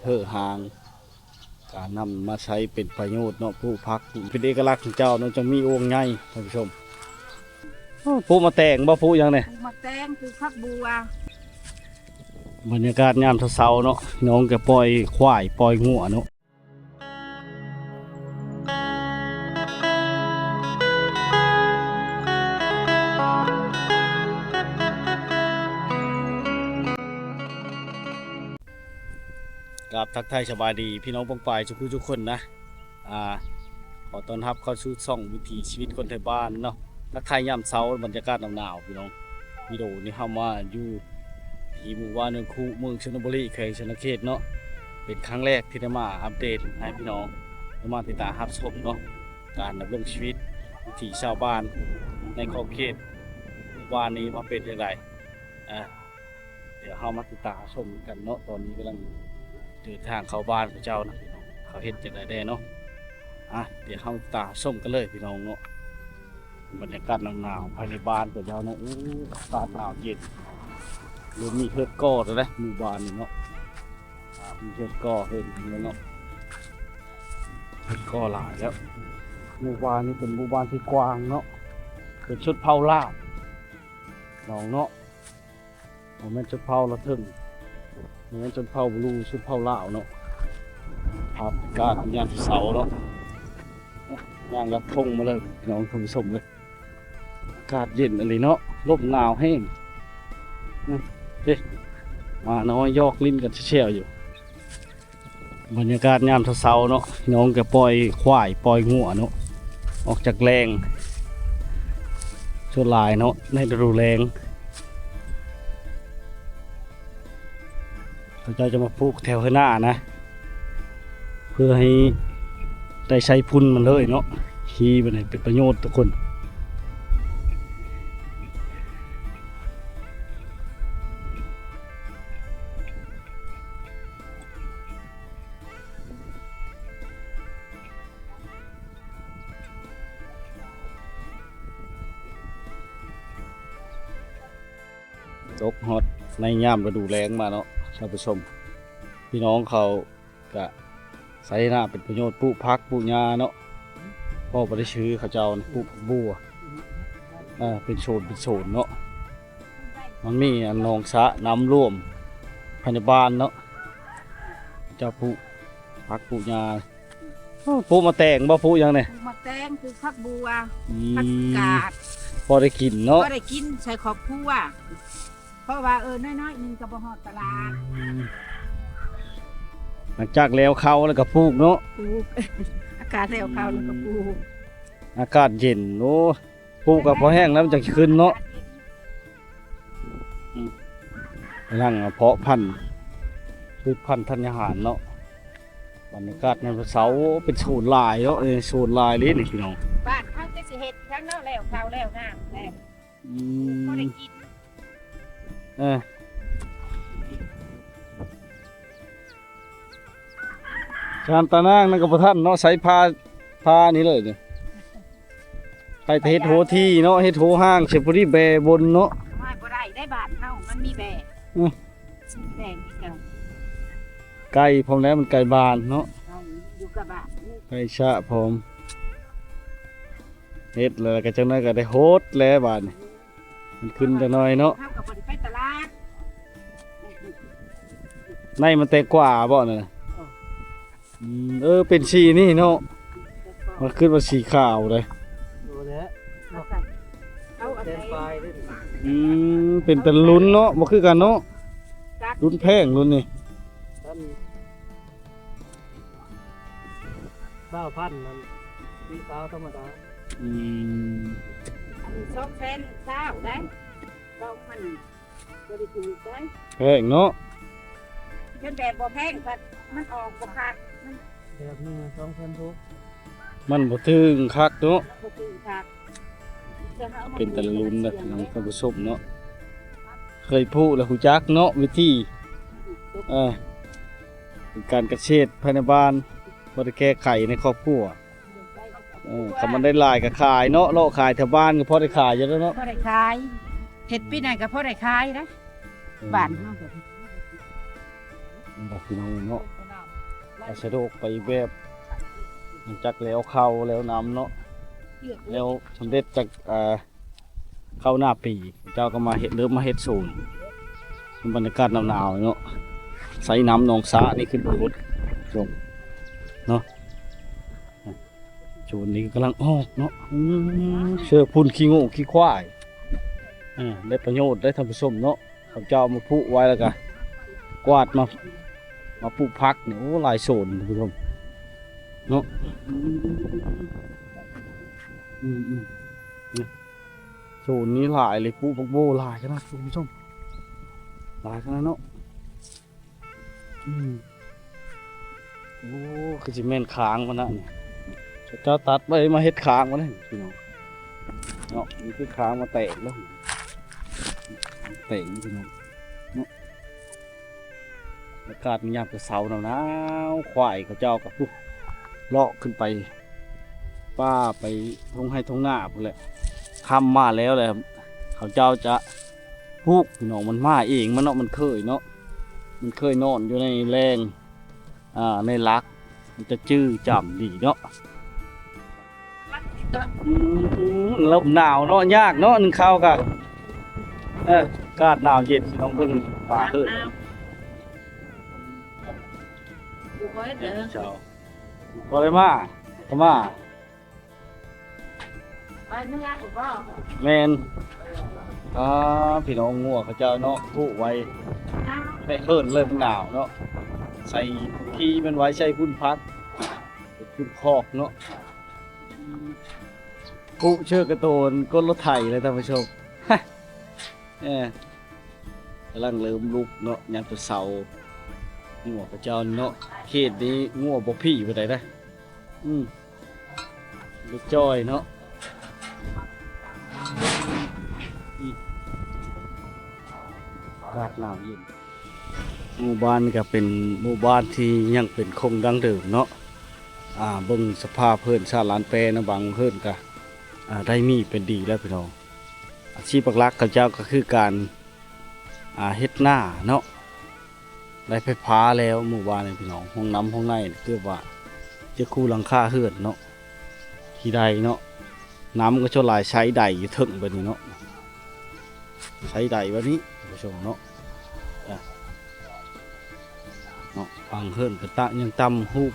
ເພາະຫາງ ກະນຳມາໃຊ້ເປັນປະໂຫຍດເນາະ, ປູກຜັກເປັນເອກະລັກຂອງເຈົ້າເນາະ, ຈັ່ງມີໂອ່ງໃຫຍ່ ທ່ານຜູ້ຊົມ. ໂອ້ ປູກໝາກແຕງບໍ່? ປູກຫຍັງນີ້? ປູກໝາກແຕງ, ປູກຜັກບົ່ວ. ບັນຍາກາດຍາມເຊົ້າໆເນາະ, ນ້ອງກະປ່ອຍຄວາຍປ່ອຍງົວເນາະ. ກາບທັກທາຍສະບາຍດີພີ່ນ້ອງປ້ອງປາຍທຸກຜູ້ທຸກຄົນນະ. ອ່າ ຂໍຕ້ອນຮັບເຂົ້າສູ່ຊ່ອງວິຖີຊີວິດຄົນໄທບ້ານເນາະ. ທັກທາຍຍາມເຊົ້າ ບັນຍາກາດໜາວໆ ພີ່ນ້ອງ. ວິດີໂອນີ້ເຮົາມາຢູ່ທີ່ໝູ່ບ້ານໂນນຄູ ເມືອງຊົນນະບູລີ ແຂວງສະຫວັນນະເຂດເນາະ. ເປັນຄັ້ງແລກທີ່ໄດ້ມາອັບເດດໃຫ້ພີ່ນ້ອງໄດ້ມາຕິດຕາມຮັບຊົມເນາະ ການດຳລົງຊີວິດວິຖີຊາວບ້ານໃນຂອບເຂດໝູ່ບ້ານນີ້ວ່າເປັນຈັ່ງໃດ. ອ່າ ດຽວເຮົາມາຕິດຕາມຊົມກັນເນາະ. ຕອນນີ້ກຳລັງເດີນທາງເຂົ້າບ້ານເຂົາເຈົ້ານະ ເຂົາເຮັດຈັ່ງໃດແດ່ເນາະ. ອ່າ ດຽວເຮົາຕາມຊົມກັນເລີຍພີ່ນ້ອງເນາະ. ບັນຍາກາດໜາວໆພາຍໃນບ້ານເຂົາເຈົ້າເນາະ. ໂອ້ ອາກາດໜາວເຢັນ ເລີ່ມມີເຮືອນກໍ່ແລ້ວເດ້ ໝູ່ບ້ານນີ້ເນາະ. ອ່າ ມີເຮືອນກໍ່ເຮືອນແລ້ວເນາະ, ເຮືອນກໍ່ຫຼາຍແລ້ວ. ໝູ່ບ້ານນີ້ເປັນໝູ່ບ້ານທີ່ກວ້າງເນາະ, ເປັນຊົນເຜົ່າລາວ ນ້ອງເນາະ. ບໍ່ແມ່ນຊົນເຜົ່າລະເຖິງ ບໍ່ແມ່ນຊົນເຜົ່າບລູ ຊົນເຜົ່າລາວເນາະ. ພາບບັນຍາກາດຍາມເຊົ້າເນາະ, ຍ່າງລັດທົ່ງມາເລີຍ ນ້ອງທ່ານຜູ້ຊົມເອີຍ. ອາກາດເຢັນອີ່ຫຼີເນາະ, ລົມໜາວແຮງ. ເດ້ ໝານ້ອຍຢອກຫຼິ້ນກັນແຊວໆຢູ່. ບັນຍາກາດຍາມເຊົ້າໆເນາະ, ນ້ອງກະປ່ອຍຄວາຍປ່ອຍງົວເນາະ ອອກຈາກແລ້ງ ສ່ວນຫຼາຍເນາະ ໃນລະດູແລ້ງ ເຂົາເຈົ້າຈະມາປູກແຖວເຮືອນໜ້ານະ ເພື່ອໃຫ້ໄດ້ໃຊ້ຝຸ່ນມັນເລີຍເນາະ. ຂີ້ມັນໃຫ້ເປັນປະໂຫຍດທຸກຄົນ. ຕົກຮອດໃນຍາມລະດູແລ້ງມາເນາະ ທ່ານຜູ້ຊົມ, ພີ່ນ້ອງເຂົາກະໃຊ້ໜ້າເປັນປະໂຫຍດ ປູກຜັກປູກຫຍ້າເນາະ. ພໍ່ບໍ່ໄດ້ຊື່ເຂົາເຈົ້າ ປູກຜັກບົ່ວ ເປັນໂຊນເປັນໂຊນເນາະ. ມັນມີອັນໜອງສະນ້ຳລວມພາຍໃນບ້ານເນາະ, ເຈົ້າປູກຜັກປູກຫຍ້າ. ໂອ້ ປູກໝາກແຕງບໍ່? ປູກຫຍັງນີ້? ປູກໝາກແຕງ, ປູກຜັກບົ່ວ, ອືມ ຜັກກາດ ພໍໄດ້ກິນເນາະ, ພໍໄດ້ກິນໃສ່ຄອບຄົວ ເພາະວ່າ ເອີ ນ້ອຍໆໜຶ່ງກໍບໍ່ຮອດຕະຫຼາດ. ອືມ ຫຼັງຈາກແລ້ວເຂົ້າແລ້ວກໍປູກເນາະ, ປູກ ອາກາດແລ້ວເຂົ້າແລ້ວກໍປູກ. ອາກາດເຢັນ ໂອ້ ປູກກໍພໍແຫ້ງແລ້ວມັນຈັ່ງຊິຂຶ້ນເນາະ. ອືມ ກຳລັງເພາະພັນ ພືດພັນທັນຍາຫານເນາະ. ບັນຍາກາດຍາມເຊົ້າ ເປັນໂຊນຫຼາຍເນາະ, ເອີ ໂຊນຫຼາຍເລີຍນີ້ພີ່ນ້ອງ. ບ້ານເຮົາກໍຊິເຮັດທາງເນາະ, ແລ້ວເຂົ້າແລ້ວນ້ຳແລ້ວ ອືມ ພໍໄດ້ກິນ. ເອີ ຊານຕານາງນັ້ນກໍບໍ່ທັນເນາະ, ໃຊ້ຜ້າ ຜ້ານີ້ເລີຍນີ້. ໃຜແຕ່ເຮັດຫົວທີເນາະ, ເຮັດຫົວຮ່າງ ເສຍຜູ້ນີ້ແບບົນເນາະ. ບໍ່ໄດ້ໄດ້ ບ້ານເຮົາມັນມີແບ ອື ແບຄືກັນ. ໃກ້ພ້ອມແລ້ວ, ມັນໃກ້ບ້ານເນາະ, ຢູ່ກັບບ້ານ ໃກ້ຊະພ້ອມ. ເຮັດແລ້ວກໍຈັກໜ້ອຍກໍໄດ້ຫົດແລ້ວບາດນີ້. ມັນຂຶ້ນຈັກໜ້ອຍເນາະ. ເຮົາກໍບໍ່ໄດ້ໄປຕະຫຼາດ. ໃນມັນແຕງກວາບໍ່ນັ້ນນະ? ເອີ ອືມ ເອີ ເປັນສີນີ້ເນາະ, ມັນຄືວ່າສີຂາວເດ້. ໂອ້ ແລ້ວ ເອົາອັນໃດ? ອືມ ເປັນຕາລຸ້ນເນາະ, ບໍ່ຄືກັນເນາະ, ລຸ້ນແພງລຸ້ນນີ້. ຊາວພັນນັ້ນ ສີຂາວທຳມະດາ. ອືມ ອັນສອງແສນຊາວໄດ໋ ສອງພັນ ບໍ່ໄດ້ຖືກໄດ໋. ແພງເນາະ, ຄັນແບບບໍ່ແພງກໍມັນອອກບໍ່ຄັກ. ແບບໜຶ່ງສອງພັນຫົກ ມັນບໍ່ເຖິງຄັກເນາະ, ບໍ່ເຖິງຄັກ. ເປັນຕາລຸ້ນນະ ທ່ານຜູ້ຊົມເນາະ, ເຄີຍປູກແລ້ວຮູ້ຈັກເນາະ ວິທີ ເອີ ເປັນການກະເສດພາຍໃນບ້ານ ບໍ່ໄດ້ແກ້ໄຂໃນຄອບຄົວ. ເອີ ຄັນມັນໄດ້ຫຼາຍກໍຂາຍເນາະ, ເລາະຂາຍແຖວບ້ານກໍພໍໄດ້ຂາຍຢູ່ແລ້ວເນາະ, ພໍໄດ້ຂາຍ. ເຮັດປີໃດກໍພໍໄດ້ຂາຍນະ. ອືມ ບ້ານເຮົາກໍ ນີ້ແຫຼະພີ່ນ້ອງເນາະ, ກໍສະດວກໄປແບບ ຫຼັງຈາກແລ້ວເຂົ້າແລ້ວນຳເນາະ ແລ້ວສຳເລັດຈາກ ເອີ ເຂົ້າໜ້າປີ ເຈົ້າກໍມາເຮັດ ເລີ່ມມາເຮັດສວນ ບັນຍາກາດໜາວໆເນາະ ໃຊ້ນ້ຳໜອງສະນີ້ຂຶ້ນໄປພຸ້ນເນາະ. ໂຊນນີ້ກຳລັງອອກເນາະ ອືມ ເຊື້ອຝຸ່ນຂີ້ງູຂີ້ຄວາຍ ເອີ ໄດ້ປະໂຫຍດໄດ໋ທ່ານຜູ້ຊົມເນາະ. ເຂົາເຈົ້າເອົາມາຜູກໄວ້ ແລ້ວກະກວາດມາ ມາປູກຜັກນີ້ ໂອ້ ຫຼາຍໂຊນທ່ານຜູ້ຊົມເນາະ. ອືມໆ ນີ້ ໂຊນນີ້ຫຼາຍເລີຍ ປູກບັກໂບຫຼາຍຂະໜາດທ່ານຜູ້ຊົມ ຫຼາຍຂະໜາດເນາະ. ອືມ ໂອ້ ຄືຊິແມ່ນຄ້າງມັນນະນີ້ ເຂົາເຈົ້າຕັດໄວ້ມາເຮັດຄ້າງມັນນີ້ພີ່ນ້ອງເນາະ. ນີ້ຄືຄ້າງມາແຕກແລ້ວ ແຕກນີ້ພີ່ນ້ອງເນາະ. ອາກາດຍາມເຊົ້າໜາວໆ ຄວາຍເຂົາເຈົ້າກໍ ພຸ້ນ ເລາະຂຶ້ນໄປປ່າ ໄປທົ່ງໄຮ່ທົ່ງນາພຸ້ນແຫຼະ. ຄ່ຳມາແລ້ວແຫຼະ ເຂົາເຈົ້າຈະຜູກພີ່ນ້ອງ ມັນມາເອງມັນເນາະ ມັນເຄີຍເນາະ ມັນເຄີຍນອນຢູ່ໃນແລ້ງ ອ່າ ໃນຫຼັກ ມັນຈະຈື່ຈຳດີເນາະ. ອືມ ລົມໜາວເນາະ ຍາກເນາະ ໜຶ່ງເຂົ້າກະ ເອີ ອາກາດໜາວເຢັນ ລອງເບິ່ງປາເຮີດ. ບໍ່ໄດ້ມາ ກໍມາ ແມ່ນ ອ່າ ພີ່ນ້ອງງົວເຂົາເຈົ້າເນາະ ຜູກໄວ້ ແມ່ເຮີດເລີ່ມໜາວເນາະ ໃສ່ຂີ້ມັນໄວ້ ໃສ່ຝຸ່ນຜັກ ຝຸ່ນຄອກເນາະ. ຜູກເຊີກະໂຕນ ກົນລົດໄຖເລີຍທ່ານຜູ້ຊົມ ເອີ ກຳລັງເລີ່ມລຸກເນາະ ຍາມເຊົ້າ ງົວເຂົາເຈົ້າເນາະ. ເຂດນີ້ງົວບໍ່ຜີ່ປານໃດນະ ອືມ ເດັກຈ້ອຍເນາະ ອືມ ອາກາດໜາວເຢັນ. ໝູ່ບ້ານນີ້ກໍເປັນໝູ່ບ້ານທີ່ຍັງເປັນຄົງດັ້ງເດີມເນາະ ອ່າ ເບິ່ງສະພາບເຮືອນຊານລານແປເນາະ ບາງເຮືອນກໍ ອ່າ ໄດ້ມີເປັນດີແລ້ວພີ່ນ້ອງ. ອາຊີບຫຼັກໆເຂົາເຈົ້າກໍຄືການ ອ່າ ເຮັດນາເນາະ ໄດ້ໄຟຟ້າແລ້ວໝູ່ບ້ານນີ້ພີ່ນ້ອງ ຫ້ອງນ້ຳຫ້ອງໃນເກືອບວ່າຈະຄູ່ຫຼັງຄາເຮືອນເນາະ ທີ່ໃດເນາະ. ນ້ຳກໍສ່ວນຫຼາຍໃຊ້ໃດຢູ່ເທິງແບບນີ້ເນາະ ໃຊ້ໃດແບບນີ້ທ່ານຜູ້ຊົມເນາະ ເນາະ. ບາງເຮືອນກໍຕະ ຍັງຕຳຫູກ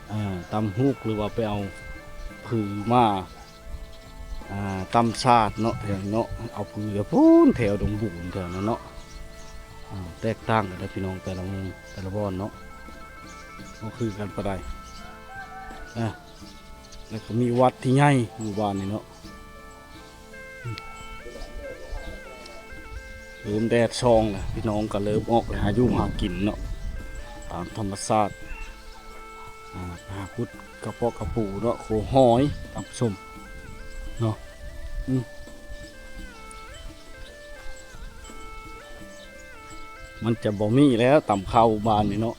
ເອີ ຕຳຫູກ ຫຼືວ່າໄປເອົາຜືມາ ອ່າ ຕຳສາດເນາະ ແຖວເນາະ ເອົາຜືໄປພຸ້ນແຖວດົງບູນແຖວນັ້ນເນາະ. ອ່າ ແຕກຕ່າງກັນເດີພີ່ນ້ອງ ແຕ່ລະໝູ່ແຕ່ລະບ່ອນເນາະ ບໍ່ຄືກັນປານໃດ ອ່າ ແລ້ວກໍມີວັດທີ່ໃຫຍ່ໝູ່ບ້ານນີ້ເນາະ. ເລີ່ມແດດສ່ອງແລ້ວ ພີ່ນ້ອງກໍເລີ່ມອອກໄປຫາຢູ່ຫາກິນເນາະ ຕາມທຳມະຊາດ ອ່າ ຫາຂຸດກະເປາະກະປູເນາະ ໂຄຫອຍ ທ່ານຜູ້ຊົມເນາະ. ອືມ ມັນຈະບໍ່ມີແລ້ວ ຕຳເຂົ້າບ້ານນີ້ເນາະ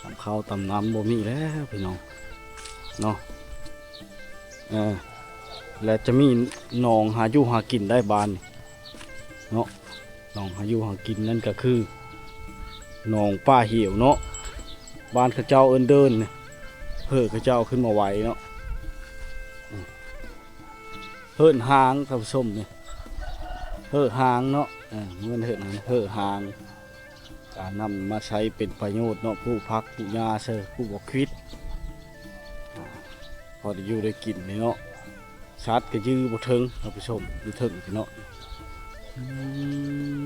ຕຳເຂົ້າຕຳນ້ຳບໍ່ມີແລ້ວພີ່ນ້ອງເນາະ. ເອີ ແລະ ຈະມີໜອງຫາຢູ່ຫາກິນໄດ້ບ້ານນີ້ເນາະ ໜອງຫາຢູ່ຫາກິນນັ້ນກໍຄືໜອງປ່າຫຽວເນາະ ບ້ານເຂົາເຈົ້າເອີ້ນເດີ່ນ ເຮີເຂົາເຈົ້າເອົາຂຶ້ນມາໄວ້ເນາະ ເຮີຫາງ ທ່ານຜູ້ຊົມນີ້ ເຮີຫາງເນາະ ເອີ ແມ່ນເຮີຫາງ ເຮີຫາງ ກະນຳມາໃຊ້ເປັນປະໂຫຍດເນາະ ປູກຜັກປູກຫຍ້າໃສ່ ປູກບັກຂວິດ ອ່າ ພໍໄດ້ຢູ່ໄດ້ກິນນີ້ເນາະ. ສັດກໍຢືບໍ່ເຖິງ ທ່ານຜູ້ຊົມ ຢູ່ເທິງພີ້ເນາະ ອື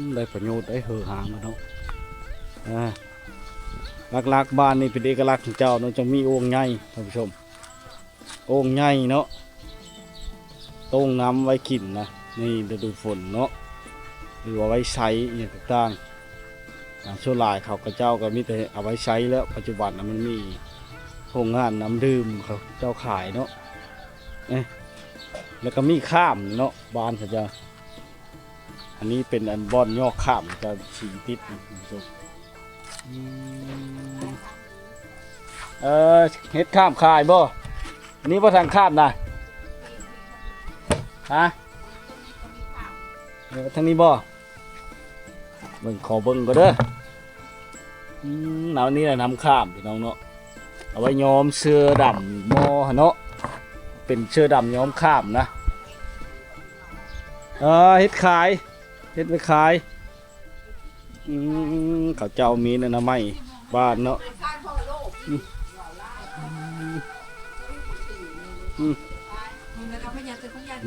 ມ ໄດ້ປະໂຫຍດໄດ໋ ເຮີຫາງເນາະ. ອ່າ ຫຼັກໆ ບ້ານນີ້ເປັນເອກະລັກຂອງເຈົ້າເນາະ ຈັ່ງມີໂອ່ງໃຫຍ່ ທ່ານຜູ້ຊົມ ໂອ່ງໃຫຍ່ເນາະ ໂຕ່ງນ້ຳໄວ້ກິນນະ ໃນລະດູຝົນເນາະ ຫຼືວ່າໄວ້ໃຊ້ອີ່ຫຍັງຕ່າງໆ. ອ່າ ສ່ວນຫຼາຍເຂົາ ເຂົາເຈົ້າກໍມີແຕ່ເອົາໄວ້ໃຊ້ແລ້ວ ປັດຈຸບັນນະ ມັນມີໂຮງງານນ້ຳດື່ມເຂົາເຈົ້າຂາຍເນາະ ເອີ ແລ້ວກໍມີຂ້າມເນາະ ບ້ານເຂົາເຈົ້າ. ອັນນີ້ເປັນອັນບ່ອນຍອກຂ້າມ ກໍສີຕິດ ອືມ ເອີ ເຮັດຂ້າມຂາຍບໍ່? ອັນນີ້ບໍ່ ທາງຂ້າມນະ ຮະ? ເອີ ທາງນີ້ບໍ່? ເບິ່ງ ຂໍເບິ່ງກ່ອນເດີ. ອືມ ແນວນີ້ແຫຼະນ້ຳຂ້າມພີ່ນ້ອງເນາະ ເອົາໄວ້ຍ້ອມເສື້ອດຳໝໍ້ຫັ້ນເນາະ ເປັນເສື້ອດຳຍ້ອມຂ້າມນະ. ເອີ ເຮັດຂາຍ ເຮັດໄວ້ຂາຍ. ອືມ ເຂົາເຈົ້າມີອະນາໄມບ້ານເນາະ. ອືມ ອືມ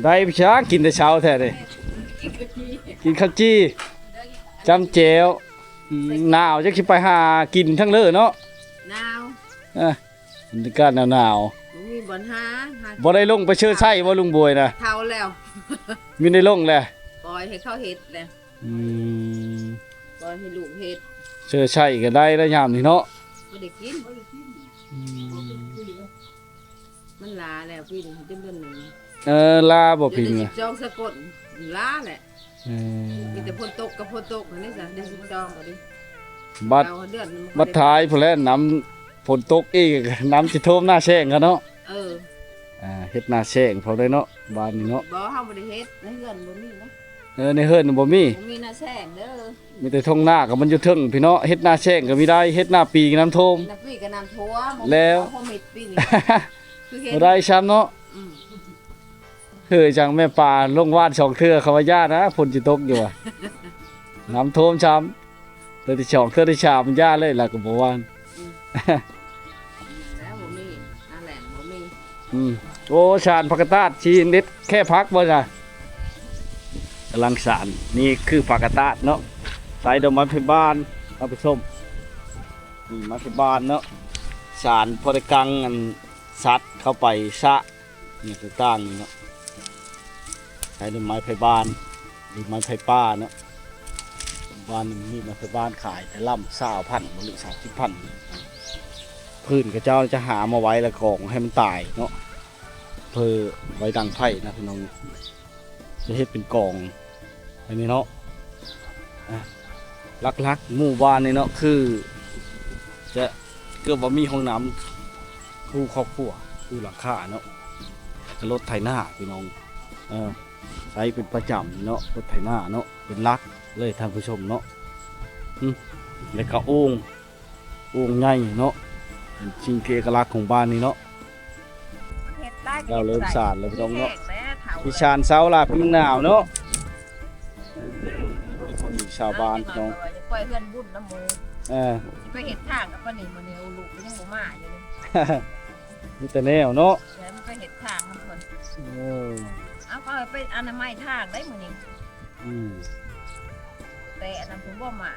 ໄດ້ໄປຊະ ກິນແຕ່ເຊົ້າແທ້ເດ້ ກິນເຂົ້າຈີ່ ຈ້ຳແຈ່ວ. ອືມ ໜາວ ຈັກຊິໄປຫາກິນທາງເລີເນາະ. ໜາວ ເອີ ບັນຍາກາດໜາວໆ ບໍ່ມີບ່ອນຫາ ຫາ ບໍ່ໄດ້ລົງໄປເຊີໄຊບໍ່ລຸງບວຍນະ? ເຖົ້າແລ້ວ ມີໄດ້ລົງແລ້ວ ປ່ອຍໃຫ້ເຂົາເຮັດແລ້ວ. ອືມ ປ່ອຍໃຫ້ລູກເຮັດ ເຊີໄຊກໍໄດ້ແລ້ວຍາມນີ້ເນາະ ບໍ່ໄດ້ກິນ. ອືມ ມັນລາແລ້ວ ປີນີ້ເປັນເດືອນໜຶ່ງ. ເອີ ລາບໍ່ປີນີ້ ເດືອນສິບສອງສາກົນ ລາແຫຼະ. ເອີ ມີແຕ່ຝົນຕົກກັບຝົນຕົກຫັ້ນເດ້ ເດືອນສິບສອງກໍດີ ບັດ ເອົາເດືອນ ບັດທ້າຍພຸ້ນແຫຼະ ນ້ຳຝົນຕົກອີກ ນ້ຳຊິຖ້ວມນາແຊງເຂົາເນາະ. ເອີ ອ່າ ເຮັດນາແຊງເຂົາໄດ້ເນາະ ບ້ານນີ້ເນາະ. ບໍ່ ເຮົາບໍ່ໄດ້ເຮັດ ໃນເຮືອນບໍ່ມີນະ. ເອີ ໃນເຮືອນບໍ່ມີ ບໍ່ມີນາແຊງເດີ ມີແຕ່ທົ່ງນາກໍມັນຢູ່ເທິງພີ້ເນາະ. ເຮັດນາແຊງກໍມີໄດ້ ເຮັດນາປີກໍນ້ຳຖ້ວມ ນາປີກໍນ້ຳຖ້ວມ ແລ້ວ ເອົາໂຄວິດປີນີ້ ຄືເຮັດ ບໍ່ໄດ້ຊ້ຳເນາະ. ອືມ ເຮີຍ ຈັ່ງແມ່ປາລົງຫວ່ານສອງເທື່ອ ເຂົາວ່າຢ່ານະ ຝົນຊິຕົກຢູ່ວ່າ ນ້ຳຖ້ວມຊ້ຳ ເທື່ອທີສອງ ເທື່ອທີສາມມັນຢ່າເລີຍ ລະກໍບໍ່ຫວ່ານ. ອືມ ແລ້ວບໍ່ມີ ໜ້າແລ້ງບໍ່ມີ. ອືມ ໂອ້ ຊານຜັກກະຕາດ ຊິເດັດແຄ່ຜັກບໍ່ນະ? ກຳລັງສານ ນີ້ຄືຜັກກະຕາດເນາະ ໃສ່ດອກໄມ້ໄຜ່ບ້ານ ທ່ານຜູ້ຊົມ ນີ້ໄມ້ໄຜ່ບ້ານເນາະ ສານພໍໄດ້ກັງອັນ ສັດເຂົ້າໄປຊະ ຫຍັງຕ່າງໆນີ້ເນາະ ໃຊ້ດອກໄມ້ໄຜ່ບ້ານ ຫຼືໄມ້ໄຜ່ປ່າເນາະ. ບ້ານນີ້ມີໄມ້ໄຜ່ບ້ານຂາຍແຕ່ລຳຊາວພັນບໍ່ ຫຼືສາມສິບພັນ ພື້ນເຂົາເຈົ້າຈະຫາມາໄວ້ ແລ້ວກອງໃຫ້ມັນຕາຍເນາະ ເພື່ອໄວ້ດັງໄຟນະພີ່ນ້ອງ. ຈະເຮັດເປັນກອງອັນນີ້ເນາະ. ອ່າ ຫຼັກໆໝູ່ບ້ານນີ້ເນາະ ຄືຈະເກືອບວ່າມີຫ້ອງນ້ຳຄູ່ຄອບຄົວຄູ່ຫຼັງຄາເນາະ. ແລ້ວກໍລົດໄຖນາພີ່ນ້ອງ ເອີ ໃຊ້ເປັນປະຈຳເນາະ ລົດໄຖນາເນາະ ເປັນຫຼັກເລີຍທ່ານຜູ້ຊົມເນາະ. ອືມ ແລ້ວກໍໂອ່ງ ໂອ່ງໃຫຍ່ເນາະ ເປັນສິ່ງທີ່ເອກະລັກຂອງບ້ານນີ້ເນາະ. ເຮັດຫຼາຍ ລາວເລີ່ມສານແລ້ວພີ່ນ້ອງເນາະ ມີແຮງແລ້ວເຖົ້າ ທີ່ຊານເຊົາລາພິງໜາວເນາະ. ມີຊາວບ້ານພີ່ນ້ອງ ຂ້ອຍເຮືອນບຸນນຳໝູ່ ເອີ ຊິໄປເຮັດທາງກັບປານນີ້ ມື້ນີ້ເອົາລູກກໍຍັງບໍ່ມາຢູ່ເລີຍ ມີແຕ່ແນວເນາະ ແລ້ວມັນໄປເຮັດທາງນຳເພິ່ນ. ໂອ້ ເອົາ ຂ້ອຍໄປອະນາໄມທາງໄດ໋ມື້ນີ້. ອືມ ແຕ່ອັນນັ້ນເພິ່ນບໍ່ມາ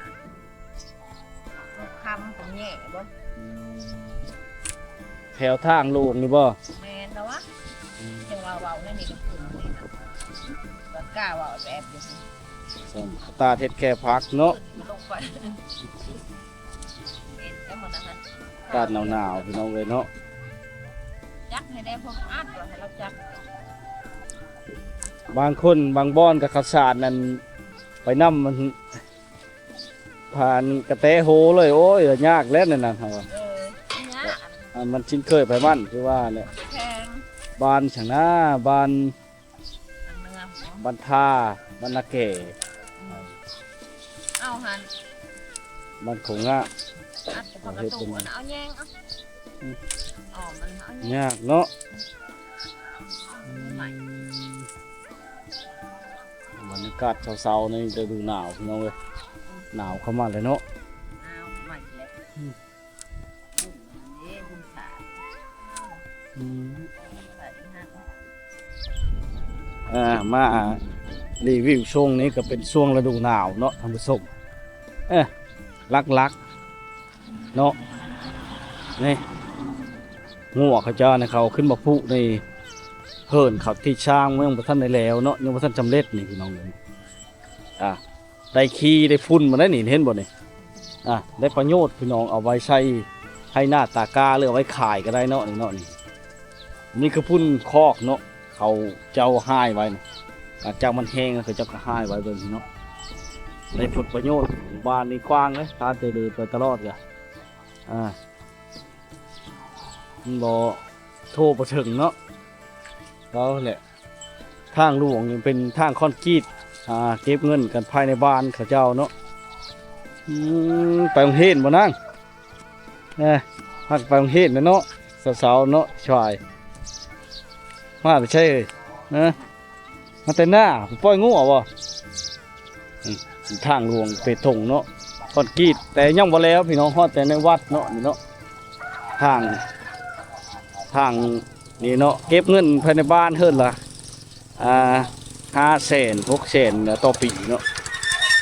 ຄຳກໍແຍ່ບໍ່? ອືມ ແຖວທາງຫຼວງນີ້ບໍ່? ແມ່ນແລ້ວວະ. ອືມ ຈັ່ງວ່າເວົ້າແນວນີ້ກໍຄືນີ້ນະ ວ່າກ້າເວົ້າແບບຢູ່ ຕາເຮັດແຄ່ຜັກເນາະ ລົງໄປ ເຮັດແຕ່ມື້ນັ້ນນະ ອາກາດໜາວໆ ພີ່ນ້ອງເອີຍເນາະ. ຈັກໃຫ້ແດ່ ພວກອັດວ່າໃຫ້ລາວຈັກ. ບາງຄົນບາງບ່ອນກໍເຂົ້າສານນັ້ນ ໄປນຳມັນ ຜ່ານກະແຕໂຮເລີຍ ໂອ້ຍ ຍາກແລ້ວນັ້ນນະ ເຮົາວ່າ. ເອີ ຍາກ ອ່າ ມັນຊິນເຄີຍໃຜມັນ ຄືວ່າແຫຼະ ແຂງ. ບ້ານຫຍັງນາ ບ້ານ ທາງເໜືອ ບ້ານທ່າ ບ້ານນາແກ່ ອືມ ເອົາຫັ້ນ ບ້ານໂຂງງາ ອັດເຂົ້າປະຕູ ເອົາແຍງ ເອົາ ອືມ ອອກມັນ ເອົາແຍງ ຍາກເນາະ. ອືມ ບັນຍາກາດເຊົ້າໆ ໃນລະດູໜາວ ພີ່ນ້ອງເອີຍ ໜາວເຂົ້າມາແລ້ວເນາະ ໜາວໃໝ່ແລ້ວ. ອືມ ອືມ ອ່າ ມາຣີວິວຊ່ວງນີ້ກໍເປັນຊ່ວງລະດູໜາວເນາະທ່ານຜູ້ຊົມ ເອີ ຫຼັກໆ ເນາະ ນີ້ ງົວເຂົາເຈົ້ານະ ເຂົາຂຶ້ນມາຜູກໃນເຮືອນເຂົາທີ່ສ້າງຍັງບໍ່ທັນໄດ້ແລ້ວເນາະ ຍັງບໍ່ທັນສຳເລັດນີ້ພີ່ນ້ອງເອີຍ ອ່າ ໄດ້ຂີ້ໄດ້ຝຸ່ນມາໄດ້ນີ້ ເຫັນບໍ່ນີ້ ອ່າ ໄດ້ປະໂຫຍດພີ່ນ້ອງ ເອົາໄວ້ໃສ່ໄຮ່ນາຕາກ້າ ຫຼືເອົາໄວ້ຂາຍກໍໄດ້ເນາະ ນີ້ເນາະ ນີ້ ນີ້ຄືຝຸ່ນຄອກເນາະ ເຂົາເຈົ້າຮ່າຍໄວ້ນະ ຫຼັງຈາກມັນແຫ້ງແລ້ວ ເຂົາເຈົ້າກໍຮ່າຍໄວ້ແບບນີ້ເນາະ ໄດ້ຜົນປະໂຫຍດ. ບ້ານນີ້ກວ້າງເດ້ ຖ້າແຕ່ເດີນໄປຕະຫຼອດກະ ອ່າ ມັນບໍ່ ໂທບໍ່ເຖິງເນາະ ເວົ້າແຫຼະ ທາງຫຼວງຍັງເປັນທາງຄອນກຣີດ ອ່າ ເກັບເງິນກັນພາຍໃນບ້ານເຂົາເຈົ້າເນາະ. ອືມ ໄປໂຮງຮຽນບໍ່ນາງ? ເອີ ພາກັນໄປໂຮງຮຽນແລ້ວເນາະ ເຊົ້າໆເນາະ ຊາຍ ມາແຕ່ໃສເອີຍ? ຮະ ມາແຕ່ນາ ໄປປ່ອຍງົວບໍ່? ອືມ ທາງຫຼວງເປຕົງເນາະ ຄອນກຣີດ ແຕ່ຍັງບໍ່ແລ້ວພີ່ນ້ອງ ຮອດແຕ່ໃນວັດເນາະ ນີ້ເນາະ ທາງ ທາງນີ້ເນາະ ເກັບເງິນພາຍໃນບ້ານເຮີນລະ ອ່າ ຫ້າແສນ ຫົກແສນຕໍ່ປີເນາະ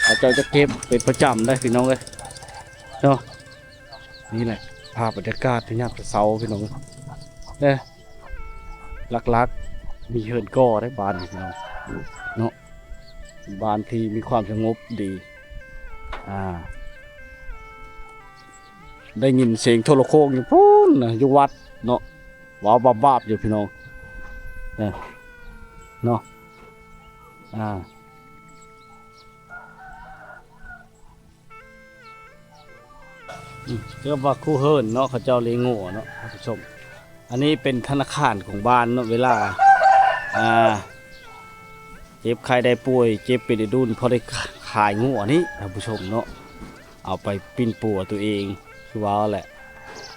ເຂົາເຈົ້າຈະເກັບເປັນປະຈຳໄດ໋ພີ່ນ້ອງເອີຍເນາະ. ນີ້ແຫຼະ ພາບບັນຍາກາດໃນຍາມເຊົ້າໆ ພີ່ນ້ອງເອີຍ ເດ້ ຫຼັກໆ ມີເຮືອນກໍໄດ້ບ້ານນີ້ ພີ່ນ້ອງເນາະ ເປັນບ້ານທີ່ມີຄວາມສະຫງົບດີ ອ່າ ໄດ້ຍິນສຽງໂທລະໂຄ່ງຢູ່ພຸ້ນນະ ຢູ່ວັດເນາະ ວ້າວບາບໆ ຢູ່ ພີ່ນ້ອງເອີຍ ເນາະ ອ່າ. ອືມ ເກືອບວ່າຄູ່ເຮືອນເນາະ ເຂົາເຈົ້າລ້ຽງງົວເນາະ ທ່ານຜູ້ຊົມ. ອັນນີ້ເປັນທະນາຄານຂອງບ້ານເນາະ ເວລາ ອ່າ ເຈັບໄຂ້ໄດ້ປ່ວຍ ເຈັບເປັນໄດ້ດຸນ ພໍໄດ້ຂາຍງົວນີ້ ທ່ານຜູ້ຊົມເນາະ ເອົາໄປປິ່ນປົວຕົວເອງ ຄືວ່າແຫຼະ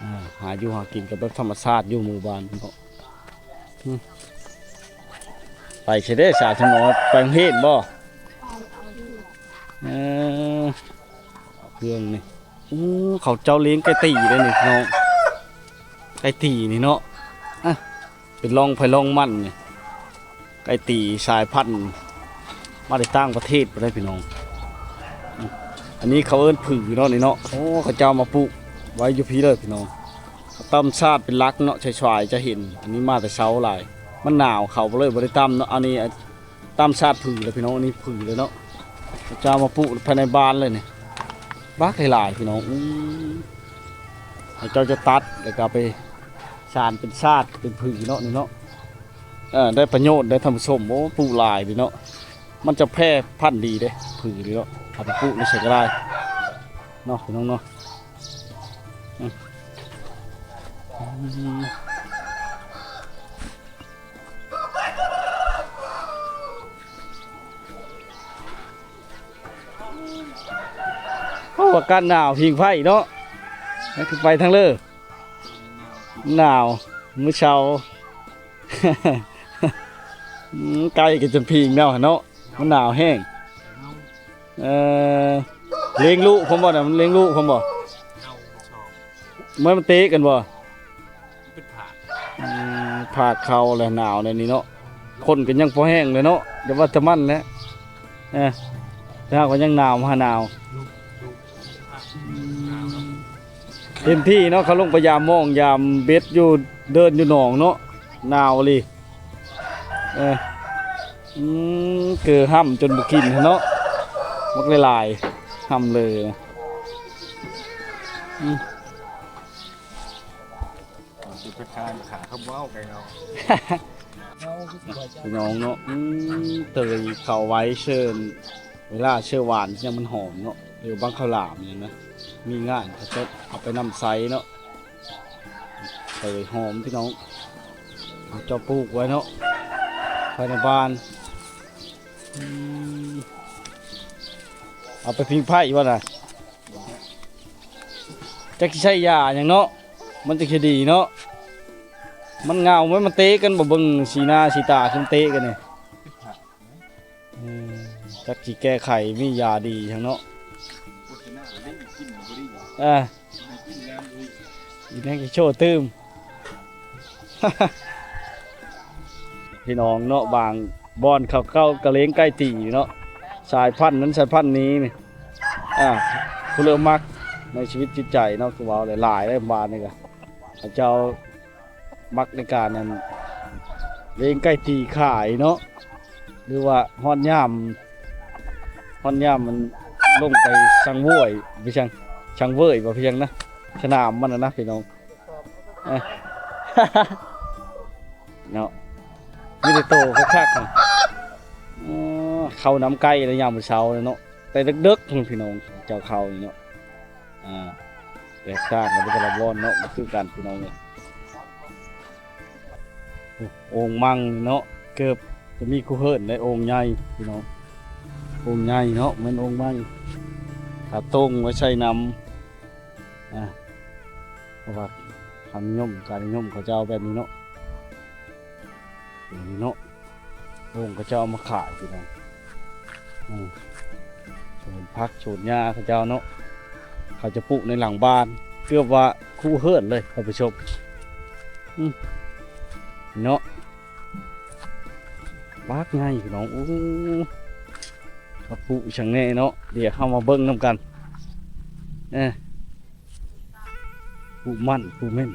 ອ່າ ຫາຢູ່ຫາກິນກັນແບບທຳມະຊາດຢູ່ໝູ່ບ້ານເນາະ. ອືມ ໄປໃສເດ້ສາວສະໜໍ ໄປໂຮງຮຽນບໍ່? ເອີ ເຄື່ອງນີ້ ໂອ້ ເຂົາເຈົ້າລ້ຽງໄກ່ຕີເດ້ນີ້ພີ່ນ້ອງ ໄກ່ຕີນີ້ເນາະ ອ່ະ ເປັນລອງໃຜລອງມັນນີ້ ໄກ່ຕີສາຍພັນມາແຕ່ຕ່າງປະເທດພຸ້ນເດ້ພີ່ນ້ອງ. ອືມ ອັນນີ້ເຂົາເອີ້ນຜືເນາະນີ້ເນາະ ໂອ້ ເຂົາເຈົ້າມາປູກໄວ້ຢູ່ພີ້ເລີຍພີ່ນ້ອງ. ເຂົາຕຳສາດເປັນຫຼັກເນາະ ຊາຍໆ ຈະເຫັນ ອັນນີ້ມາແຕ່ເຊົ້າຫຼາຍ ມັນໜາວ ເຂົາເລີຍບໍ່ໄດ້ຕຳເນາະ. ອັນນີ້ ຕຳສາດຜືແລ້ວພີ່ນ້ອງ ອັນນີ້ຜືແລ້ວເນາະ ເຂົາເຈົ້າມາປູກພາຍໃນບ້ານເລີຍນີ້ ບັກຫຼາຍໆ ພີ່ນ້ອງ. ອືມ ເຂົາເຈົ້າຈະຕັດ ແລ້ວກໍເອົາໄປສານເປັນສາດເປັນຜືເນາະ ນີ້ເນາະ ເອີ ໄດ້ປະໂຫຍດໄດ໋ທ່ານຜູ້ຊົມ. ໂອ້ ປູກຫຼາຍເດເນາະ ມັນຈະແຜ່ພັນດີເດ້ ຜືນີ້ເນາະ ເອົາໄປປູກໃນໃສກໍໄດ້ເນາະ ພີ່ນ້ອງເນາະ. ອືມ ອືມ ໂອ້ ອາກາດໜາວ ຜິງໄຟເນາະ ແລ້ວຄືໄປທາງເລີ ໜາວ ມື້ເຊົ້າ ອືມ ໄກ່ກໍຈົນຜິງແລ້ວຫັ້ນເນາະ ມັນໜາວແຮງ. ເອີ ລ້ຽງລູກພ້ອມບໍ່ນະ? ມັນລ້ຽງລູກພ້ອມບໍ່? ເອົາສອງ ມັນ ມັນເຕະກັນບໍ່? ເປັນຜາກ ອືມ ຜາກເຂົາແຫຼະ ໜາວແນວນີ້ເນາະ ຄົນກໍຍັງພໍແຫ້ງເລີຍເນາະ ຢ່າວ່າແຕ່ມັນແຫຼະ ເອີ ແຕ່ເຮົາກໍຍັງໜາວ ຫາໜາວ ເຕັມທີ່ເນາະ ເຂົາລົງໄປຢາມມອງຢາມເບັດຢູ່ ເດີ່ນຢູ່ໜອງເນາະ ໜາວອີ່ຫຼີ ເອີ ອືມ ເກີຫ້ຳຈົນບໍ່ກິນເນາະ ບັກຫຼາຍໆ ຫ້ຳເລີຍນະ ອືມ. ເອົາຊິໄປຄານຂາເຂົາເວົ້າໄປເນາະ ພີ່ນ້ອງເນາະ ອືມ ເຕີຍເຂົ້າໄວ້ເຊີນ ເວລາເຊື້ອຫວານຫຍັງມັນຫອມເນາະ ຫຼືບັກເຂົ້າຫຼາມຫຍັງນະ ມີງານເຂົາເຈົ້າເອົາໄປນຳໃຊ້ເນາະ ເຕີຍຫອມພີ່ນ້ອງ ເຂົາເຈົ້າປູກໄວ້ເນາະ ພາຍໃນບ້ານ ອືມ ເອົາໄປຜິງໄຟບໍ່ນະ? ຈັກຊິໃຊ້ຢາຫຍັງເນາະ ມັນຈັ່ງຊິດີເນາະ ມັນເຫງົາ ມັນ ມັນເຕະກັນບໍ່ ເບິ່ງສີໜ້າສີຕາ ຄືມັນເຕະກັນນີ້ ເອີ ຈັກຊິແກ້ໄຂ ມີຢາດີຫຍັງເນາະ ເອີ ອີແມ່ງຊິໂຊຕື່ມ ພີ່ນ້ອງເນາະ ບາງບ່ອນເຂົາເຈົ້າກໍລ້ຽງໄກ່ຕີເນາະ ສາຍພັນນັ້ນສາຍພັນນີ້ນີ້ ອ່າ ຜູ້ເລີ່ມມັກໃນຊີວິດຈິດໃຈເນາະ ຄືເວົ້າຫຼາຍໆ ແລ້ວບ້ານນີ້ກໍ ເຂົາເຈົ້າມັກໃນການນັ້ນ ລ້ຽງໄກ່ຕີຂາຍເນາະ ຫຼືວ່າຮອດຍາມ ຮອດຍາມມັນລົງໄປສັງເຫວີຍ ໄປສັງ ສັງເຫວີຍບໍ່ ໄປຫຍັງນະ ສະໜາມມັນນະ ພີ່ນ້ອງ ເອີ ເນາະ ມີແຕ່ໂຕຄັກໆ ນີ້ ໂອ້ ເຂົ້ານຳໄກ່ໃນຍາມເຊົ້າເນາະ ແຕ່ເດິກໆ ພຸ້ນພີ່ນ້ອງ ເຈົ້າເຂົ້ານີ້ເນາະ ອ່າ ແຕກຕ່າງກັນໄປແຕ່ລະບ່ອນເນາະ ບໍ່ຄືກັນພີ່ນ້ອງເອີຍ ໂອ່ງມັ່ງເນາະ ເກີບຈະມີຄູ່ເຮືອນໄດ້ໂອ່ງໃຫຍ່ພີ່ນ້ອງ ໂອ່ງໃຫຍ່ເນາະ ແມ່ນໂອ່ງມັ່ງ ຂາໂຕ່ງໄວ້ໃສ່ນຳ ອ່າ ເພາະວ່າຄຳນິຍົມ ການນິຍົມເຂົາເຈົ້າແບບນີ້ເນາະ ແບບນີ້ເນາະ ໂຮງເຂົາເຈົ້າເອົາມາຂາຍພີ່ນ້ອງ. ອືມ ສວນຜັກສວນຫຍ້າເຂົາເຈົ້າເນາະ ເຂົາຈະປູກໃນຫຼັງບ້ານ ເກືອບວ່າຄູ່ເຮືອນເລີຍທ່ານຜູ້ຊົມ. ອືມ ເນາະ ບັກໃຫຍ່ພີ່ນ້ອງ. ໂອ້ ເຂົາປູກອີ່ຫຍັງແດ່ເນາະ ດຽວເຮົາມາເບິ່ງນຳກັນ. ເອີ ປູກມັນ ປູກເມັນ.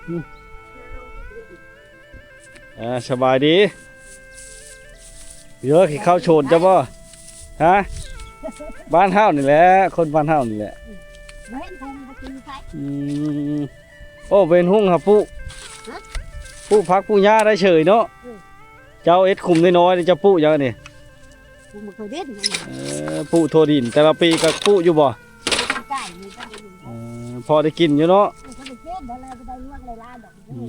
ອືມ ເອີ ສະບາຍດີ. ເອີ ກິນເຂົ້າສວນເຈົ້າບໍ່? ຮະ? ບ້ານເຮົານີ້ແຫຼະ ຄົນບ້ານເຮົານີ້ແຫຼະ. ບໍ່ເຫັນຫຸ່ງບໍ່ກິນໃສ. ອືມ ໂອ້ ເຫັນຫຸ່ງຫາປູກ ຮະ? ປູກຜັກປູກຫຍ້າໄດ້ເສີຍເນາະ. ອືມ ເຈົ້າເຮັດຂຸມນ້ອຍໆ ເຈົ້າປູກຫຍັງອັນນີ້? ປູກໝາກຖົ່ວດິນ. ເອີ ປູກຖົ່ວດິນ ແຕ່ລະປີກໍປູກຢູ່ບໍ່? ປີກາຍນີ້ກໍໄດ້ຢູ່. ເອີ ພໍໄດ້ກິນຢູ່ເນາະ. ເອີ ພໍໄດ້ກິນ ບໍ່ໄດ້ຫຼວງຫຼາຍໆດອກ. ອື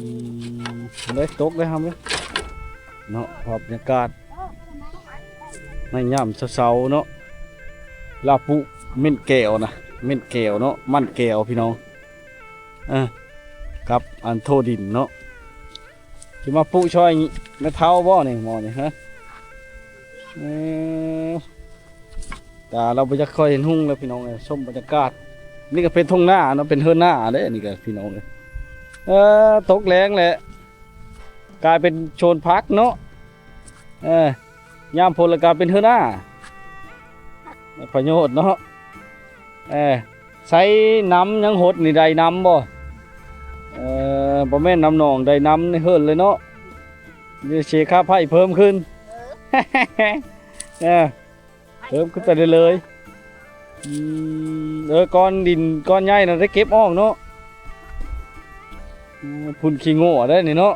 ມ ເລີຍຕົກເລີຍ ເຮົາເລີຍເນາະ. ພາບບັນຍາກາດໃນຍາມເຊົ້າໆເນາະ ລາວປູກເມັນແກ້ວນະ ເມັນແກ້ວເນາະ ມັນແກ້ວພີ່ນ້ອງ. ເອີ ກັບອັນຖົ່ວດິນເນາະ. ຊິມາປູກຊ່ອຍແມ່ເຖົ້າບໍ່ນີ້ ໝໍນີ້ ຮະ? ເອີ ຕາລາວບໍ່ຢາກຄ່ອຍເຫັນຫຸ່ງແລ້ວພີ່ນ້ອງເອີຍ. ຊົມບັນຍາກາດ ນີ້ກໍເປັນທົ່ງນາເນາະ ເປັນເຮືອນນາເດ້ນີ້ກໍພີ່ນ້ອງເອີຍ. ເອີ ຕົກແລ້ງແຫຼະ ກາຍເປັນສວນຜັກເນາະ. ເອີ ຍາມຝົນລະກາຍເປັນເຮືອນນາ ໄດ້ປະໂຫຍດເນາະ. ເອີ ໃຊ້ນ້ຳຫຍັງຫົດນີ້ ໄດນ້ຳບໍ່? ເອີ ບໍ່ແມ່ນນ້ຳໜອງ ໄດນ້ຳໃນເຮືອນເລີຍເນາະ. ມີເສຍຄ່າໄຟເພີ່ມຂຶ້ນ. ເອີ ເອີ ເພີ່ມຂຶ້ນໄປເລື້ອຍໆ. ອືມ ເອີ ກ້ອນດິນກ້ອນໃຫຍ່ນະໄດ້ເກັບອອກເນາະ. ອືມ ຝຸ່ນຂີ້ງົວໄດ໋ນີ້ເນາະ.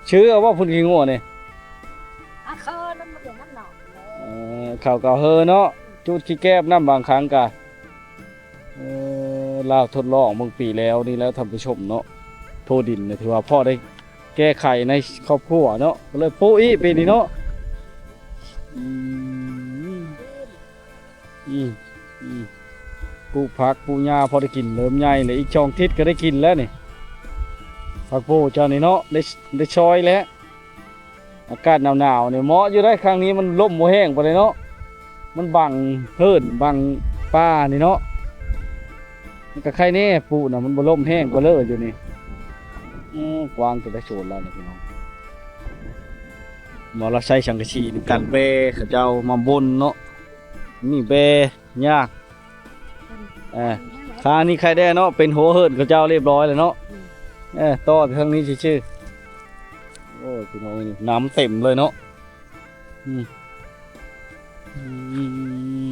ຊື່ເອົາບໍ່ຝຸ່ນຂີ້ງົວນີ້? ອາ ເຄີ ນ້ຳເຫຼືອງນ້ຳໜອງ. ເອີ ເຂົາກໍເຮີເນາະ ຈູດຂີ້ແກບນຳບາງຄັ້ງກະ. ເອີ ລາວທົດລອງເບິ່ງປີແລ້ວນີ້ແຫຼະທ່ານຜູ້ຊົມເນາະ. ຖົ່ວດິນນີ້ຖືວ່າພໍໄດ້ແກ້ໄຂໃນຄອບຄົວເນາະ ກໍເລີຍປູກອີກປີນີ້ເນາະ. ອືມ ອືມ ອືມ ປູກຜັກປູກຫຍ້າພໍໄດ້ກິນ ເລີ່ມໃຫຍ່ແລ້ວ ອີກສອງທິດກໍໄດ້ກິນແລ້ວນີ້. ຜັກໂປ້ເຈົ້ານີ້ເນາະ ໄດ້ ໄດ້ຊອຍແລ້ວ. ອາກາດໜາວໆນີ້ເໝາະຢູ່ໄດ໋ ຄັ້ງນີ້ມັນລົມບໍ່ແຮງປານໃດເນາະ ມັນບັງເຫີນບັງປ່ານີ້ເນາະ. ມັນກໍໄຄແນ່ປູກນະ ມັນບໍ່ລົມແຮງປານເລີຢູ່ນີ້. ອືມ ກວ້າງເປັນຕາໂຊນແລ້ວນີ້ພີ່ນ້ອງ. ໝໍລາວໃຊ້ສັງກະສີກັນແບ້ເຂົາເຈົ້າມາບົນເນາະ ມີແບ້ຍາກ. ເອີ ຄານີ້ໄຄແດ່ເນາະ ເປັນຫົວເຫີນເຂົາເຈົ້າລຽບຮ້ອຍແລ້ວເນາະ. ອືມ ເອີ ຕໍ່ໄປທາງນີ້ຊື່ໆ. ໂອ້ຍ ພີ່ນ້ອງເອີຍ ນ້ຳເຕັມເລີຍເນາະ. ອືມ ອື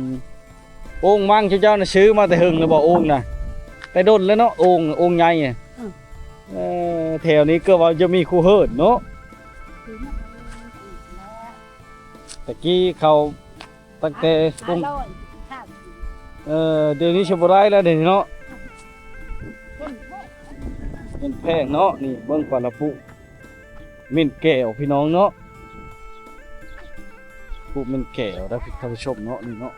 ມ ໂອ່ງມັງເຈົ້ານະ ຊື້ມາແຕ່ເຫິງແລ້ວບໍ່ໂອ່ງນະ? ແຕ່ດົນແລ້ວເນາະ ໂອ່ງ ໂອ່ງໃຫຍ່. ອືມ ເອີ ແຖວນີ້ເກືອບວ່າຈະມີຄູ່ເຫີນເນາະ. ຕະກີ້ເຂົາຕັ້ງແຕ່ ຫ້າຮ້ອຍ ເອີ ດຽວນີ້ຊິບໍ່ໄດ້ແລ້ວດຽວນີ້ເນາະ. ເປັນແພງເນາະ. ນີ້ເບິ່ງກວ່າລະປູກເມັນແກ້ວພີ່ນ້ອງເນາະ ປູກເມັນແກ້ວໄດ້ທ່ານຜູ້ຊົມເນາະ. ນີ້ເນາະ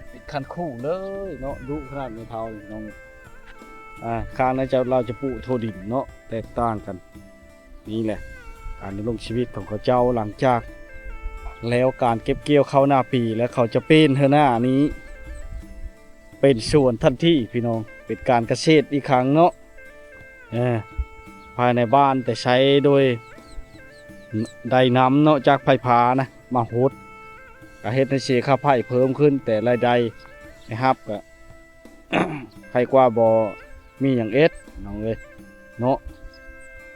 ເປັນຄັນຄູ່ເລີຍເນາະ ດຸຂະໜາດແມ່ເຖົ້ານີ້ນ້ອງ. ອ່າ ຄາງນະເຈົ້າລາວຈະປູກຖົ່ວດິນເນາະ ແຕກຕ່າງກັນ. ນີ້ແຫຼະການດຳລົງຊີວິດຂອງເຂົາເຈົ້າ ຫຼັງຈາກແລ້ວການເກັບກ່ຽວເຂົ້ານາປີ ແລ້ວເຂົາຈະປ່ຽນເຮືອນນານີ້ເປັນສວນທັນທີພີ່ນ້ອງ ເປັນການກະເສດອີກຄັ້ງເນາະ. ເອີ ພາຍໃນບ້ານແຕ່ໃຊ້ໂດຍໄດ້ນ້ຳເນາະ ຈາກໄຟຟ້ານະມາຫົດ ກະເຮັດໃຫ້ເສຍຄ່າໄຟເພີ່ມຂຶ້ນ ແຕ່ລາຍໄດ້ໄດ້ຮັບກະ ໃຄກວ່າບໍ່ມີຫຍັງເຮັດນ້ອງເອີຍເນາະ.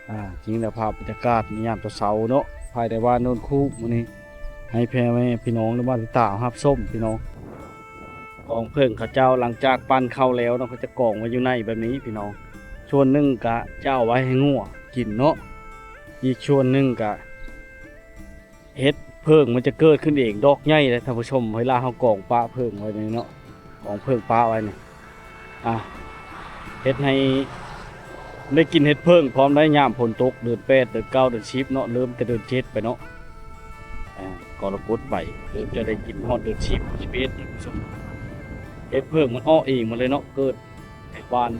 ອ່າ ຈິງແລ້ວພາບບັນຍາກາດໃນຍາມເຊົ້າໆເນາະ ພາຍໃນບ້ານໂນນຄູກມື້ນີ້ ໃຫ້ພໍ່ແມ່ພີ່ນ້ອງໄດ້ມາຕິດຕາມຮັບຊົມພີ່ນ້ອງ. ກອງເຜິ້ງເຂົາເຈົ້າຫຼັງຈາກປັ້ນເຂົ້າແລ້ວເນາະ ເຂົາຈະກອງໄວ້ຢູ່ໃນແບບນີ້ພີ່ນ້ອງ. ສ່ວນໜຶ່ງກະຈະເອົາໄວ້ໃຫ້ງົວກິນເນາະ ອີກສ່ວນໜຶ່ງກະ ເຫັດເຜິ້ງມັນຈະເກີດຂຶ້ນເອງ ດອກໃຫຍ່ເດ້ທ່ານຜູ້ຊົມ. ເວລາເຮົາກອງປະເຜິ້ງໄວ້ນີ້ເນາະ ກອງເຜິ້ງປະໄວ້ນີ້ ອ່າ ເຮັດໃຫ້ໄດ້ກິນເຫັດເຜິ້ງພ້ອມໄດ້ຍາມຝົນຕົກ ເດືອນແປດ ເດືອນເກົ້າ ເດືອນສິບເນາະ ເລີ່ມແຕ່ເດືອນເຈັດໄປເນາະ. ອ່າ ກໍລະກົດໄປ ເລີ່ມຈະໄດ້ກິນຮອດເດືອນສິບ ສິບເອັດ ທ່ານຜູ້ຊົມ. ເຫັດເຜິ້ງມັນອອກເອງໝົດເລີຍເນາະ ເກີດແຖ ບ້ານ